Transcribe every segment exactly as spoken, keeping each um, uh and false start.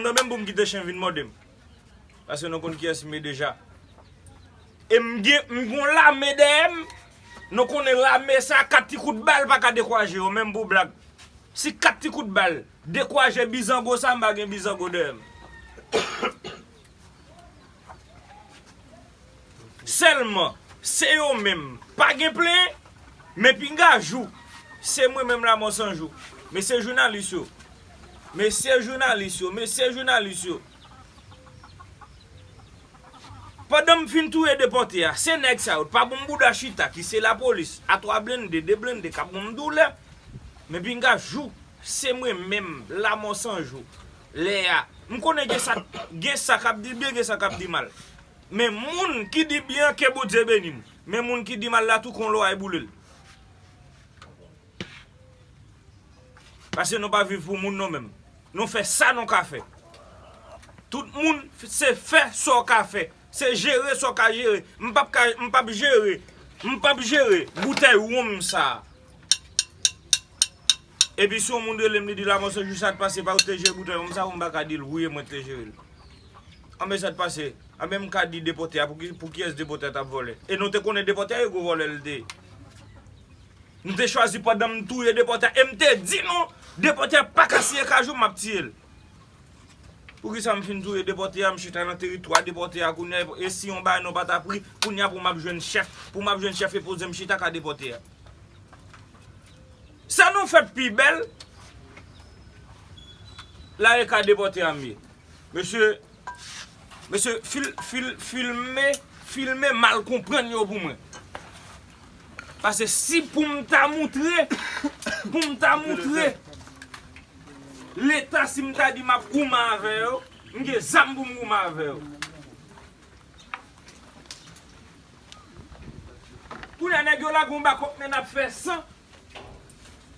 Nan menm pou m kite chen vin mòde m. Paske nou konn kiyès m ye deja. E m gen, m gen yon lame dèyè m. Nou konnen lame sa, kat ti kout bal pa ka dekwaje yo, menm pou blag. Si kat ti kout bal dekwaje bizango sa, m pa gen bizango dèyè m. Sèlman, se yo menm. Pa gen plenyen, men pinga jou. Se mwen menm Lamò San Jou. Mesye jounalis yo. Mesye jounalis yo. Mesye jounalis yo. Pandan m fin touye depòte a, se nèg sa yo t pa bon m bouda chita ki se lapolis, a twa blende, de blende k ap bon m doulè. Men pinga jou, se mwen menm, Lamò San Jou. Lè a, m konnen gen sa, gen sa k ap di byen, gen sa k ap di mal. Men moun ki di byen, ke Bondye beni m. Men moun ki di mal la tou, kon loray boule l. Paske nou pa viv pou moun nou menm. Nou fè sa nou ka fè. Tout moun se fè sa w ka fè. Se jere sa w ka jere. M p ap ka, m p ap jere. M p ap jere boutèy wonm sa. Epi si yon moun rele m, li di Lamò San Jou sa t pase, pa ou te jere boutèy wonm sa, m pa ka di l wi e mwen te jere l. Anben sa t pase. Anben m ka di depòte a, pou ki, pou kiyès depòte a t ap vòlè? E nou te konnen depòte a e gwo vòlè l te ye. Nou te chwazi pandan m touye depòte a, e m te di nou, depòte a pa ka siye kajou, m ap tiye l. Poukisa m fin touye depòte a, m chita nan teritwa depòte a kounye a, e si yon bagay nou pa t ap ri, kounye a pou m ap jwenn chèf, pou m ap jwenn chèf e poze m chita ka depòte a. Sa nou fè pi bèl, la e ka depòte a m ye. Mesye, mesye, fil, fil, filme, filme mal konprann yo pou mwen. Paske si pou m ta moutre, pou m ta moutre Leta, si m ta di m ap goumen avè yo, m gen zam pou m goumen avè yo. Kounye a, nèg yo lage yon bakòp, men n ap fè san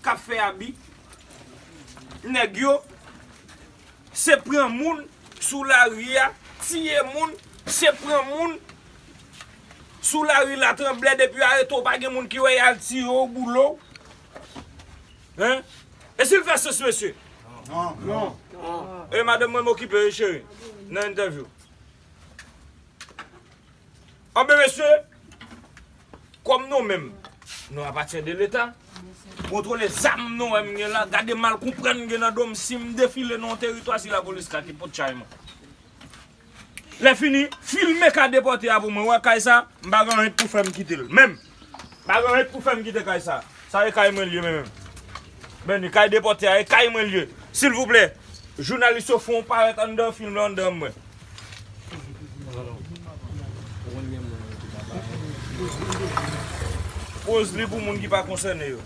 k ap fè abi. Nèg yo, se pran moun sou lari a, tiye moun, se pran moun sou lari Latranblè, depi yo arete w, pa gen moun ki wè y al tiye w, boule w. Hein? E si l fè sans, mesye? Non. Non. E madanm mwen m okipe, wi, cheri, nan entèvyou. Anben, mesye, kòm nou menm, nou apatyen de Leta, kontwole zam nou wè m gen la, gade mal konprann m gen nan do m, si m defile nan yon teritwa, si lapolis ka ki pot chay mwen. Lè fini, filme ka depòte a pou mwen. Wè kay sa, m pa gen anyen pou fè m kite l. Menm, m pa gen anyen pou fè m kite kay sa. Sa e kay mwen l ye menm. Beni, kay depòte a, e kay mwen l ye. Silvouplè, jounalis yo fè yon parèt anndan, filme anndan mwen. Poz li pou moun ki pa konsène yo.